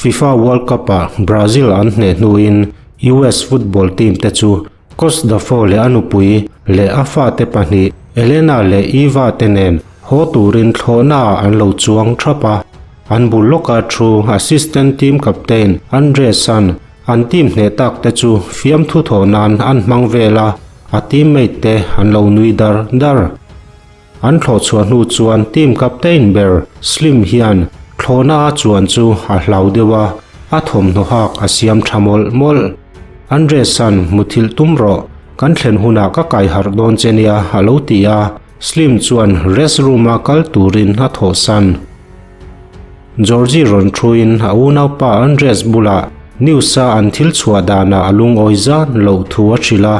FIFA World Cup-ah Brazil an hneh hnuin US football team te chu Coach Dafoe leh a nupui leh a fate pahnih Elena leh Eva te nen haw turin thlawhnaah an lo chuang thap a. An bul lawka thu assistant team captain Andres-a'n an team hneh tak te chu fiamthu thawh nan an hmang vel a, a teammate te an lo nui dar dar. An thlawh chhuah hnu chuan team captain ber Slim hian thlawhna a chuan chu a hlau deuh a, a thawmhnaw hak a siam tha mawlh mawlh. Andres-a'n muthilh tum rawh, kan thlen hunah ka kai harh dawn che nia a lo ti a, Slim chuan rest room-a kal turin a thawhsan. Georgie rawn thuin a unaupa Andres bulah news-a an thil chhuah danah a lungawi zan loh thu a hrilh a.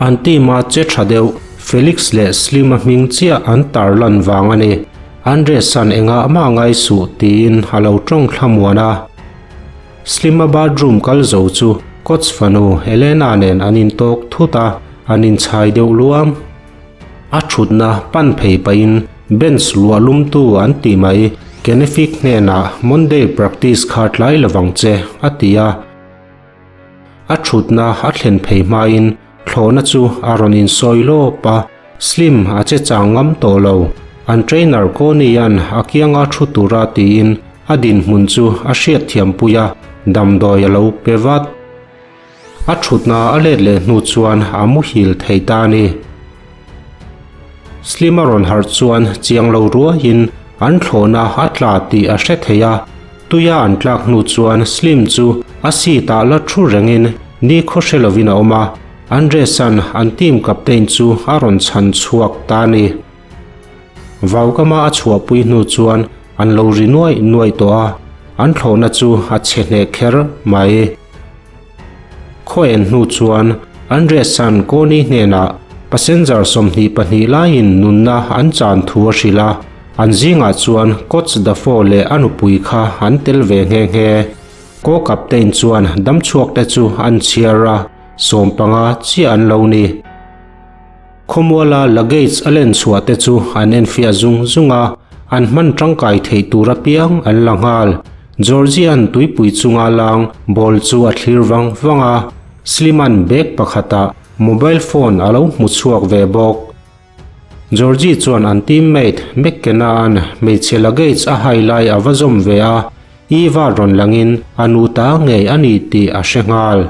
An team-a che tha deuh Felix leh Slim-a hming chiah an tarlan vang a ni. Andres-a'n engah mah ngai suh tiin a lo tawng thlamuan a. Slim-a bathroom kal zo chu coach fanu Elena nen an intawk thut a, an inchhai deuh luam. A thutna pan phei pahin bench luah lumtu an ti mai, Kenefik hnenah Monday practice kha tlai lovang che, a ti a. A thutna a thlen phei hmain thlawhna chu a rawn insawi lawp a, Slim a che chang ngam tawh lo. An trainer Connie-a'n a kianga thu tura tiin a dinhmun chu a hriatthiampui a, damdawi a lo pe vat. A thutna a let leh hnu chuan a muhil thei ta a ni. Slim a rawn harh chuan chiang lo ruaiin an thlawhna a tla tih a hre thei a, tuia an tlak hnu chuan Slim chu a seat ah la thu rengin ni khaw hre lovin a awm a, Andres-a'n an team captain chu a rawn chhan chhuak ta a ni. Vaukama a chhuahpui hnu chuan an lo ri nuaih nuaih tawh a, an thlawhna chu a chhe hneh kher mai. Khaw en hnu chuan Andres-a'n Connie hnenah passenger 22 laiin nunna an chan thu a hrilh a, an zingah chuan Coach Dafoe leh a nupui kha an tel ve nghe nghe. Co-captain chuan damchhuakte chu an chhiar a, 15 chiah an lo ni. Khawmuala luggage a len chhuah te chu an enfiah zung zung a, an hman tangkai theih tur apiang an la nghal. Georgian tuipui chunga lang ball chu a thlir vang vang a, Sliman bag pakhatah mobile phone a lo hmu chhuak ve bawk. Georgie chuan an teammate McKenna-a'n hmeichhe luggage a hai lai a va zawm ve a, Eva rawn langin a nu ta ngei a ni tih a hre nghal.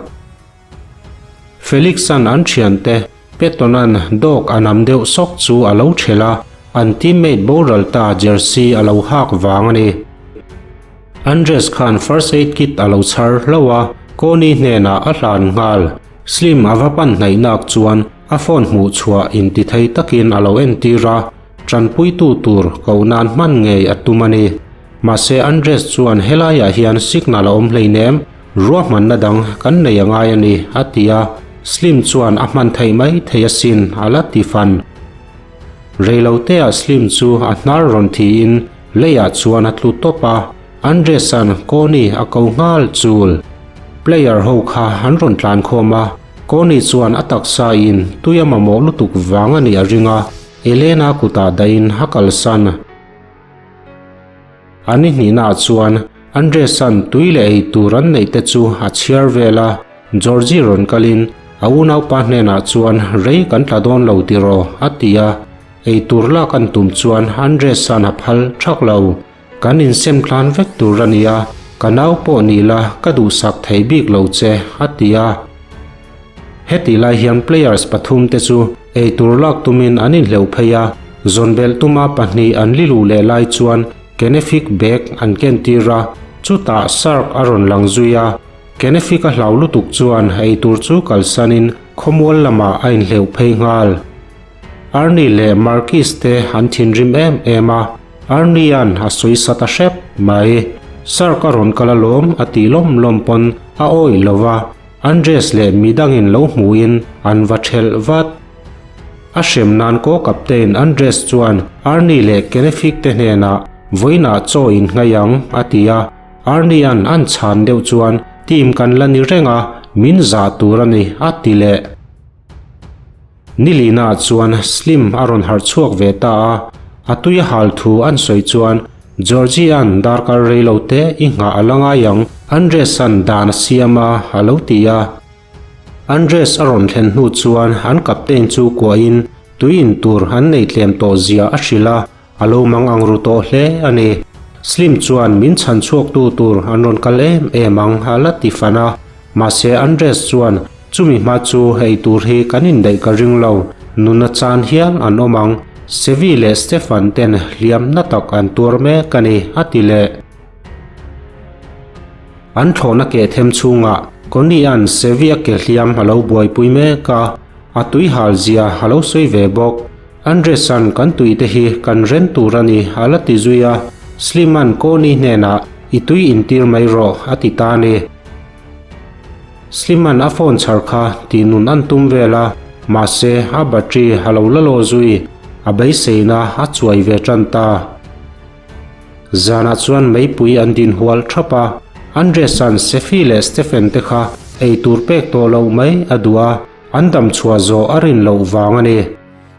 Felix-a'n an thiante Peyton-a'n dog a nam deuh sawk chu a lo thelh a, an teammate boral ta jersey a lo hak vang a ni. Andres khan first aid kit a lo chhar hlauh a, Connie hnenah a hlan nghal. Slim a va pan hnaih nak chuan a phone hmuh chhuah intithei takin a lo entir a, tanpuitu tur koh nan hman ngei a tum a ni. Mahse Andres chuan helaiah hian signal a awm hleinem, Ruahmanna dang kan nei a ngai a ni, a ti a. Slim chuan a hman theih mai thei asin, a la ti fan. Reiloteah Slim chu a hnar rawn thiin leiah chuan a tlu tawp a, Andres-a'n Connie a ko nghal chul. Player ho kha an rawn tlan khawm a, Connie chuan a taksa in tui a mamawh lutuk vang a nih a ring a, Elena kutah dahin a kalsan. A ni hnihnaah chuan Andres-a'n tui leh ei tur an neih te chu a chhiar vel a, Georgie rawn kalin a unaupa hnenah chuan rei kan tla dawn lo tiraw a ti a, ei tur lak an tum chuan Andres-a'n a phal thak lo. Kan insem tlan vek tur a nia, ka nau pawh ni la ka duhsak thei bik lo che a ti a. Hetih lai hian players pathum te chu ei tur lak tumin an inhleuh phei a, zawnbelh tuma pahnih an li luh leh lai chuan Kenefik bag an ken tir a, chutah Shark a rawn lang zui a. Kenefik a hlau lutuk chuan ei tur chu kalsanin khawmual lamah a inhleuh phei nghal. Arnie leh Marquis te an thinrim em em a, Arnie-a'n a sawi sa ta hrep mai. Shark a rawn kal alawm a tih lawm lawm pawn a awih lo va. Andres leh midangin lo hmuhin an va thelh vat. A hrem nan ko captain Andres chuan Arnie leh Kenefik te hnenah vawiinah chaw in ngaih ang a ti a, Arnie-a'n an chhan deuh chuan team kan la ni reng a, min zah tur a ni a ti leh. Nilina chuan Slim a rawn harh chhuak ve ta a, a tui a hal thu an sawi chuan. Georgie-a'n darkar rei lo te i nghah a la ngai ang, Andres-a'n dan a siam a, a lo ti a. Andres a rawn thlen hnu chuan an captain chu kuahin tui in tur an nei tlem tawh zia a hrilh a, a lo mang ang ru tawh hle a ni. Slim chuan min chhan chhuaktu tur an rawn kal em em ang a la ti fan a, mahse Andres chuan chumi hma chu ei tur hi kan indaih ka ring lo, nuna chan hial an awm ang, Sevi leh Stefan ten hliam na tak an tuar mek a ni a ti leh. An thlawhna keh them chhungah Connie-a'n Sevi a ke hliam a lo buaipui mek a, a tui hal zia a lo sawi ve bawk. Andres-a'n kan tuite hi kan ren tur a ni a la ti zui a, Slim-a'n Connie hnenah i tui intir mai rawh a ti ta a ni. Slim-a'n a phone chhar kha tih nun an tum vel a, mahse a battery a lo la law zui, a beiseina a chuai ve tan ta. Zanah chuan meipui an din hual thap a, Andresa'n Sefi leh Stephen te kha ei tur pek tawh loh mai a duh a, an dam chhuah zawh a rin loh vang a ni.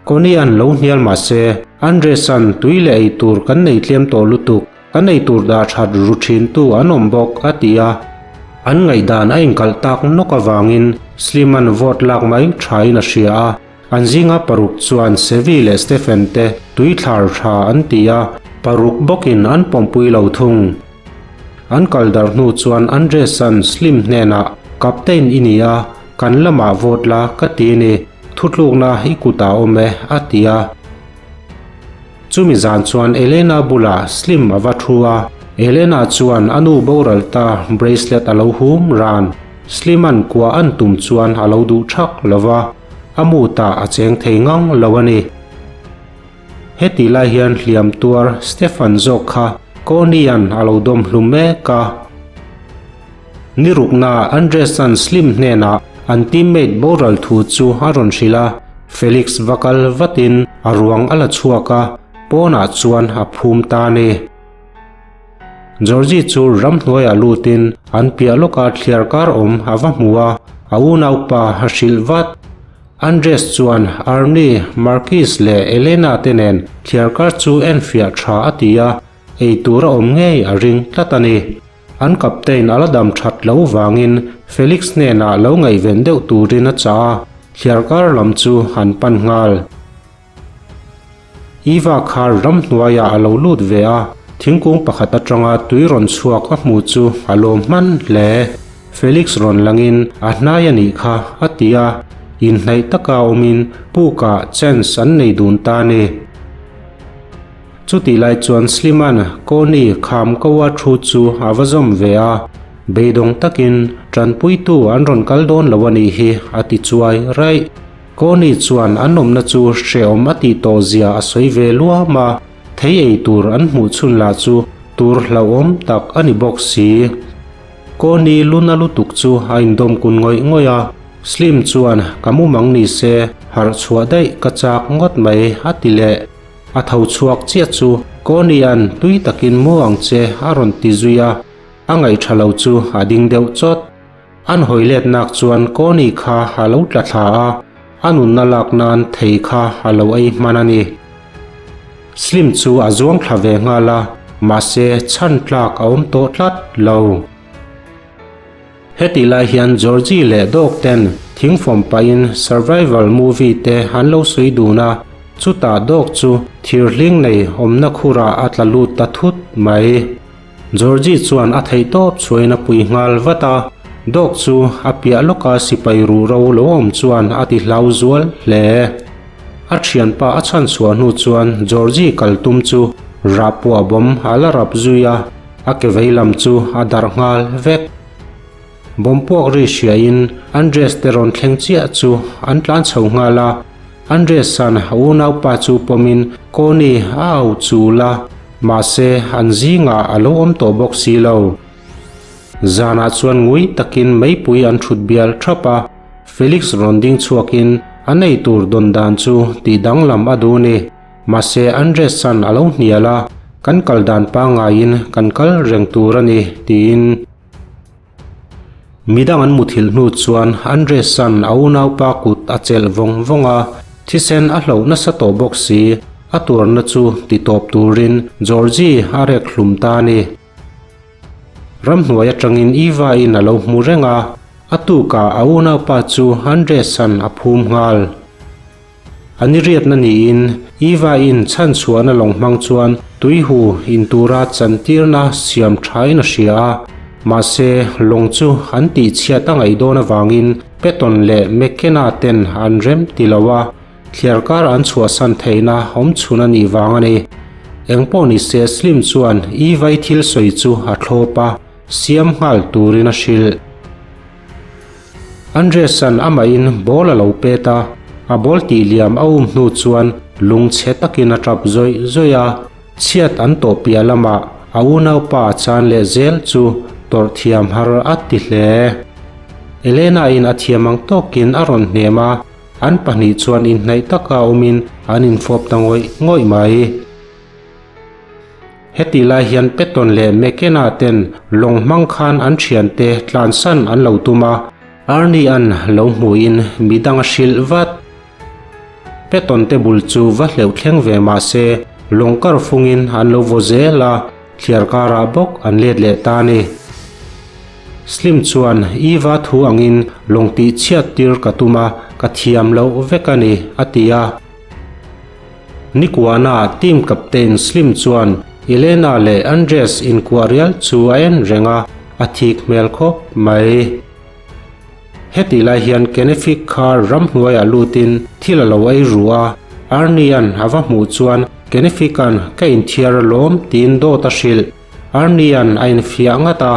Connie-a'n lo hnial mah se, Andresa'n tui leh ei tur kan nei tlem tawh lutuk, kan ei tur dah that ru thintu an awm bawk a ti a. An ngaihdan a inkalh tak nawk avangin Slim-a'n vote lak mai thain a hria a. An zinga paruk chuan Sevi leh Stephen te tuithlar tha an ti a, paruk bawkin an pawmpui lo thung. An kal darh hnu chuan Andresan Slim hnenah, Captain i ni a, kan lamah vote la ka ti ni, thutlukna i kutah awm e, a ti a. Chumi zan chuan Elena bulah Slim a va thu a, Elena chuan a nu boral ta bracelet a lo hum ran. Slim-a'n kua an tum chuan a lo duh thak lo va, a mutah a cheng thei ngang lo a ni. Heti lai hian hliam tuar Stefan zawk kha Connie-a'n a lo dawm hlum mek a. Ni rukna Andres-a'n Slim hnenah an teammate boral thu chu a rawn hrilh a, Felix va kal vatin a ruang a la chhuak a, pawnah chuan a phum ta a ni. Georgie chu ramhnuaiah lutin an piah lawka thliar kar awm a va hmu a, a unaupa a hrilh vat. Andres chuan Arnie, Marquis leh Elena te nen thliar kar chu enfiah tha a ti a, ei tur a awm ngei a ring tlat a ni. An captain a la dam that lo vangin Felix hnenah lo ngaihven deuh turin a chah a, thliarkar lam chu an pan nghal. Eva kha ramhnuaiah a lo lut ve a, thingkung pakhat atanga tui rawn chhuak a hmu chu a lawm hman hle. Felix rawn langin a hnai a nih kha a ti a, inhnaih taka awmin pukah chance an nei dun ta a ni. Chutih lai chuan Sliman Connie kham ko a thu chu a va zawm ve a, beidawng takin tanpuitu an rawn kal dawn lo a nih hi a ti chuai raih. Connie chuan an awmna chu hrehawm a tih tawh zia a sawi ve luam a, thei ei tur an hmuh chhun lah chu tur hlauhawm tak a ni bawk si. Connie luna lutuk chu a indawm kun ngawih ngawih a, Slim chuan ka mumang ni se harh chhuah daih ka chak ngawt mai a ti leh. A tho chhuak chiah chu Connie-a'n tui takin mu ang che a rawn ti zui a, a ngaihṭha lo chu a ding deuh chawt. An hawi let nak chuan Connie kha a lo tla thla a, a nunna lak nan thei kha a lo ei hman a ni. Slim chu a zuang thla ve nghal a, mahse chhan tlak a awm tawh tlat lo. Hetih lai hian Georgie leh Dog ten thingfawm pahin survival movie te an lo sawi dun a, chutah Dog chu thir hling nei awmna khurah a tla lut ta thut mai. Georgie chuan a theihtawp chhuain a pui nghal vat a, Dog chu a piah lawka sipai ruhro lo awm chuan a ti hlau zual hle. A thianpa a chhanchhuah hnu chuan Georgie kal tum chu rahpuah bawm a la rap zui a, A ke vei lam chu a darh nghal vek. Bawm puak ri hriain Andres te rawn thleng chiah chu an tlan chho nghal a. Andres-a'n a unaupa chu pawmin Connie a au chul a, mahse an zingah a lo awm tawh bawk si lo. Zanah chuan ngui takin meipui an thut bial thap a, Felix rawn ding chhuakin a nei tur dawn dan chu tih danglam a duh ni. Mahse Andres-a'n a lo hnial a, Kan kal dan pangaiin kan kal reng tur a ni, tiin. Midang an muthilh hnu chuan Andres-a'n a unaupa kut a chelh vawng vawng a, thisen a hloh nasa tawh bawk si. A tuarna chu titawp turin Georgie a rek hlum ta a ni. Ramhnuai atangin Eva-in a lo hmu reng a, a tukah a unaupa chu Andres-a'n a phum nghal. A ni riatna niin Eva-in chhanchhuahna lawng hmang chuan tuihu in tura chantirna siam thain a hria a, mahse lawng chu an tihchhiat a ngaih dawn avangin Patton leh McKenna ten an rem ti lo a. Thliarkar an chhuahsan theihna awm chhun a nih vang a ni. Engpawh ni se Slim chuan i vai thil sawi chu a thlawp a, siam nghal turin a hrilh. Andres-a'n amahin ball a lo pet a, a ball tih liam a um hnu chuan lungchhe takin a tap zawih zawih a, chhiat an tawh piah lamah a unaupa a chan leh zel chu tawrh thiam har a ti hle. Elena-in a thiam ang tawkin a rawn hnem a, An pahnih chuan inhnaih taka awmin an infawp ta ngawih ngawih mai. Hetih lai hian Patton leh McKenna ten lawng hmang khan an thiante tlansan an lo tum a, Arnie-a'n lo hmuhin midang a hrilh vat. Patton te bul chu va hleuh thleng ve mah se lawng kar fungin an lo vaw zel a, thliar karah bawk an let leh ta a ni. Slim chuan Eva thu angin lawng tih chhiat tir ka tum a, ka thiam loh vek a ni, a ti a. Nikuana team captain Slim chuan Elena leh Andres inkuah rial chu a en reng a, a thik hmel khawp mai. Hetih lai hian Kenefik kha ramhnuaiah lutin thil a lo ei ru a, Arnie-a'n a va hmuh chuan Kenefik-a'n ka inthiar alawm tiin dawt a hrilh. Arnie-a'n a infiah ngat a,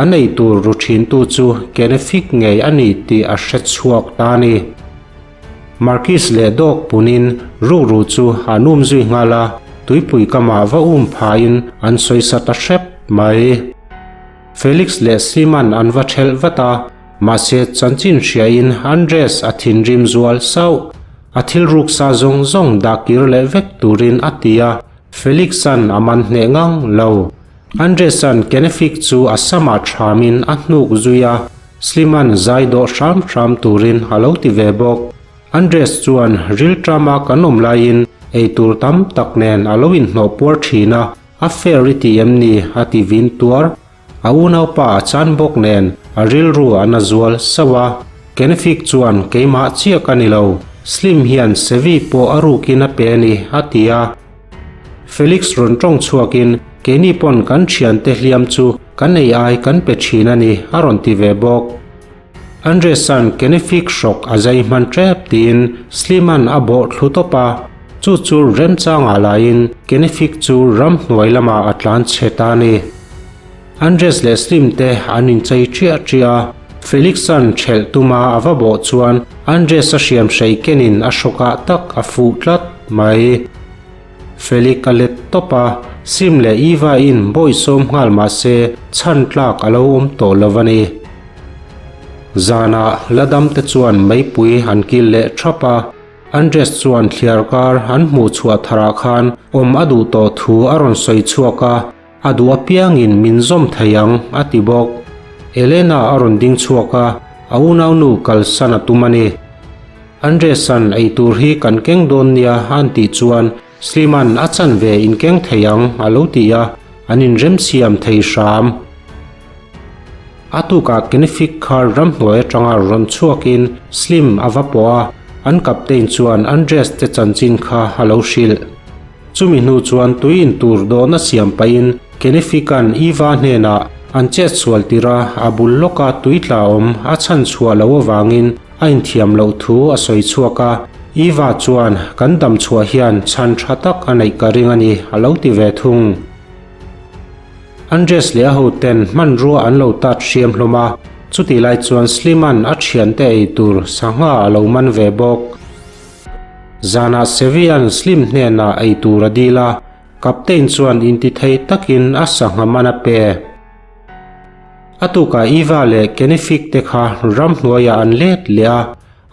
a nei tur ru thintu chu Kenefik ngei a ni tih a hre chhuak ta a ni. Marquis leh Dawk punin rukru chu an um zui nghal a, tuipui kamah va um phain an sawisa ta hrep mai. Felix leh Sliman an va thelh vat a, mahse chanchin hriain Andres a thinrim zual sauh. A thil ruksa zawng zawng dah kir leh vek turin a ti a, Felix-a'n a man hneh ngang lo. Andres-a'n Kenefik chu a samah thamin a hnuk zui a, Slim-a'n zai dawh hram hram turin a lo ti ve bawk. Andres chuan rilṭama kan awm laiin eitur tam tak nen a lo inhnawh puar ṭhin a, a fair i ti em ni? a ti vin tuar. A unaupa a chan bawk nen a rilru a na zual sauh a, Kenefik chuan keimah chiah ka ni lo, Slim hian Sevi pawh a rukin a pe a ni, a ti a. Felix rawn tawng chhuakin keini pawn kan thiante hliam chu kan ei ai kan pe thin a ni, a rawn ti ve bawk. Andresan Kenefik hrawk a zai hman tep tiin Sliman a bawh thlu tawp a, chu chu remchangah laiin Kenefik chu ramhnuai lamah a tlan chhe ta a ni. Andres leh Slim te an inchei ṭiah ṭiah a, Felix-a'n ṭhelh tuma a va bawh chuan Andres-a hriam hrei kenin a hrawkah tak a fuh tlat mai. Felix a let tawp a, Slim leh Eva-in bawihsawm nghal mah se chhan tlak a lo awm tawh lo a ni. Zanah la dam te chuan meipui an kil leh thap a, Andres chuan thliar kar an hmuh chhuah tharah khan awm a duh tawh thu a rawn sawi chhuak a, A duh apiangin min zawm thei ang, a ti bawk. Elena a rawn ding chhuak a, a unaunu kalsan a tum a ni. Andresan ei tur hi kan keng dawn nia a an tih chuan Sliman a chanve in keng thei ang a lo ti a, an inremsiam thei hram. A tukah Kenefik kha ramhnuai atanga rawn chhuakin Slim a va pawh a, an captain chuan Andres te chanchin kha a lo hrilh. Chumi hnu chuan tui in tur dawhna siam pahin Kenefika'n Eva hnenah an chet sual tirh a, a bul lawka tui tla awm a chhan chhuah loh avangin a inthiam loh thu a sawi chhuak a. Eva chuan, Kan dam chhuah hian chhan tha tak a neih ka ring a ni, a lo ti ve thung. Andres leh a hoten hmanrua an lo tat hriam hlawm a, chutih lai chuan Sliman a thiante ei tur sangha a lo man ve bawk. Zanah Sevian Slim hnenah ei tur a dil a, Captain chuan intithei takin a sangha man a pe. A tukah Eva leh Kenefik te kha ramhnuaiah an let leh a,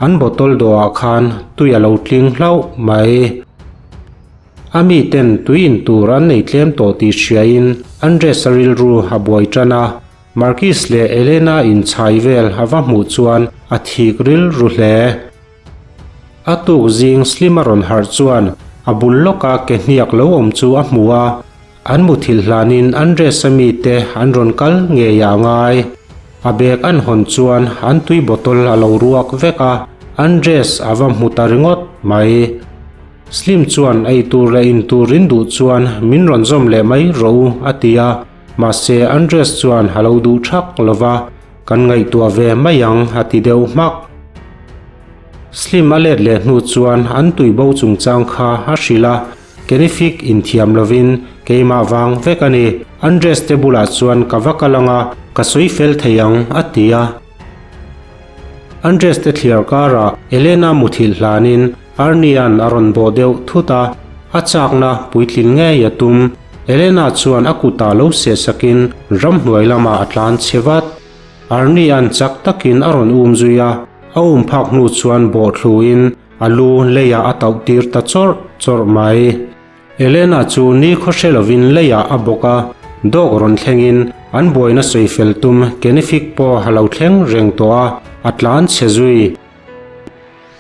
an bottle dawhah khan tui a lo tling hlauh mai. A miten tui in tur an nei tlem tawh tih hriain Andres-a rilru a buai tan a, Marquis leh Elena inchhai vel a va hmuh chuan a thik rilru hle. A tuk zing Slim a rawn harh chuan A bul lawka ke hniak lo awm chu a hmu a, an muthilh hlanin Andres-a mite an rawn kal ngei a ngai. A bag an hawn chuan an tui bottle a lo ruak vek a, Andres a va hmu ta ringawt mai. Slim chuan ei tur leh in tur in duh chuan min rawn zawm leh mai rawh u a ti a, mahse Andres chuan a lo duh thak lo va, kan ngaihtuah ve mai ang a ti deuh hmak. Slim a let leh hnu chuan an tui bo chungchang kha a hrilh a, Kenifik inthiam lovin keimah vang vek a ni. Andres te bulah chuan ka va kal ang a, ka sawi fel thei ang a ti a. Andres te thliar karah Elena muthilh hlanin Arnie-a'n a rawn bawh deuh thut a, a chakna puitlin ngei a tum. Elena chuan a kutah lo sehsakin ramhnuai lamah a tlan chhe vat. Arnie-a'n chak takin a rawn um zui a, a um phak hnu chuan bawh thluin a lu leiah a tauh tir ta chawrh chawrh mai. Elena chu ni khaw hre lovin leiah a bawk a, dawk rawn thlengin an buaina sawi fel tum Kenifik pawh a lo thleng reng tawh a, a tlan chhe zui.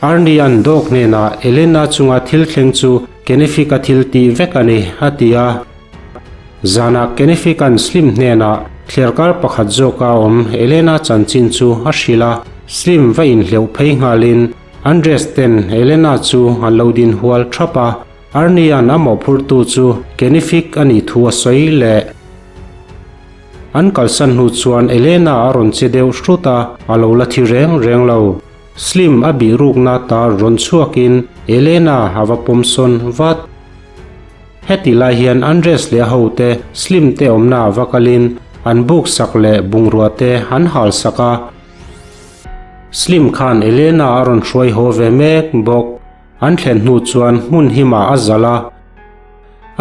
Arnie-a'n dawk hnenah Elena chunga thil thleng chu Kenifik-a thil tih vek a ni, a ti a. Zanah Kenifik-a'n Slim hnenah thliarkar pakhat zawka awm Elena chanchin chu a hrilh a, Slim va inhleuh phei nghalin Andres ten Elena chu an lo din hual thap a. Arnie-a'n a mawhphurtu chu Kenifik a nih thu a sawi leh. An kalsan hnu chuan Elena a rawn che deuh hrut a, a lo la thi reng reng lo. Slim a bih rukna ta rawn chhuakin Elena a va pawm sawn vat. Heti lai hian Andres leh a hote Slim te awmna a va kalin an buk sak leh bungrua te an hal sak a. Slim khan Elena a rawn hruai haw ve mek bawk. An thlen hnu chuan hmun himah a zalh a.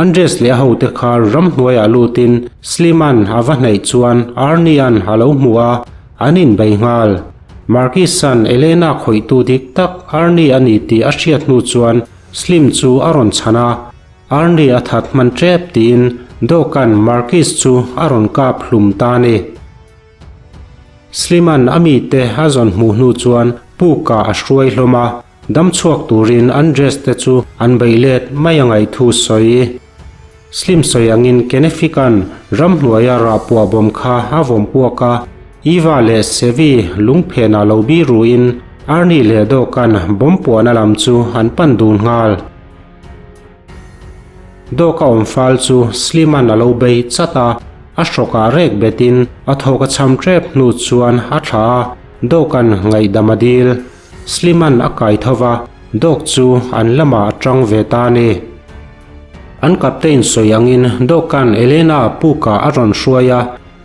Andres leh a hote kha ramhnuaiah lutin Sliman a va hnaih chuan Arnie-a'n a lo hmu a, an inbei nghal. Marquis-a'n Elena khawihtu dik tak Arnie a ni tih a hriat hnu chuan Slim chu a rawn chhan a. Arnie a that hman tep tiin Doc-a'n Marquis chu a rawn kap hlum ta a ni. Sliman a mite a zawn hmuh hnu chuan pukah a hruai hlawm a. Dam chhuak turin Andres te chu an beih let mai a ngaih thu sawi. Slim sawi angin Kenefikan ramhnuaia rah puah bawm kha a vawm puak a, Eva leh Sevi lungphenah lo bi ruin Arnie leh Doc-a'n bawm puahna lam chu an pan dun nghal. Doc-a awm fal chu Slim-a'n a lo bei chat a, a hrawkah rek betin a thawk a cham tep hnu chuan a thlah a, Doc-a'n ngaihdam a dil. Sliman a kai tho va, Dawk chu an lamah a tang ve ta a ni. An captain sawi angin Dawka'n Elena pukah a rawn hruai a,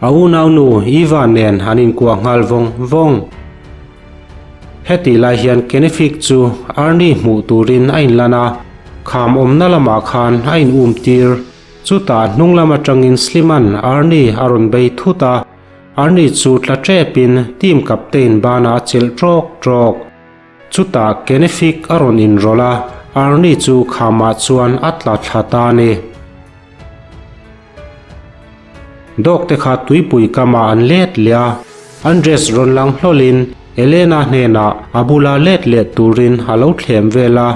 a unaunu Eva nen an inkuah nghal vawng vawng. Hetih lai hian Kenefik chu Arnie hmuh turin a inlan a, kham awmna lamah khan a in um tir. Chutah hnung lam atangin Sliman Arnie a rawn bei thut a. Arnie chu tla ṭepin team captain banah a chelh ṭawk ṭawk. Chutah Kenefik a rawn inrawlh a, Arnie chu khamah chuan a tla thla ta a ni. Dog te kha tuipui kamah an let leh a, Andres rawn lang hlawlin Elena hnenah a bula let leh turin a lo thlem vel a,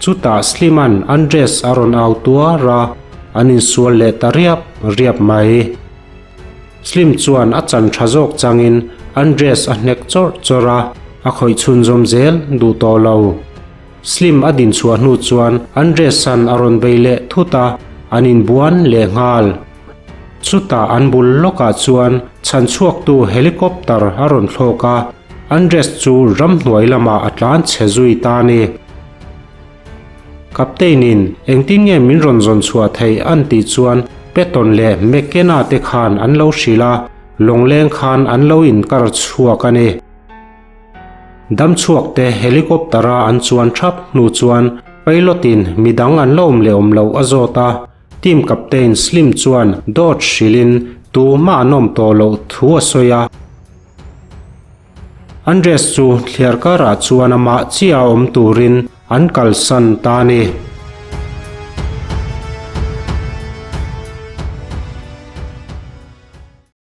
chutah Sliman Andres a rawn au tuar a, an insual leh ta riap riap mai. Slim chuan a chan tha zawk changin Andres a hnek chawrh chawrh a, a khawih chhunzawm zel duh tawh lo. Slim a din chhuah hnu chuan Andres-a'n a rawn bei leh thut a, an inbuan leh nghal. Chutah an bul lawkah chuan chhan chhuaktu helicopter a rawn thlawk a, Andres chu ramhnuai lamah a tlan chhe zui ta a ni. Captain-in engtin nge min rawn zawn chhuah theih an tih chuan Patton leh McKenna te khan an lo hrilh a, lawngleng khan an lo inkar chhuak a ni. Damchhuak te helicopter-a an chuan thap hnu chuan pilot-in midang an la awm leh awm loh a zawt a, team captain Slim chuan dawt hrilhin tumah an awm tawh loh thu a sawi a. Andres chu thliar karah chuan amah chiah awm turin an kalsan ta a ni.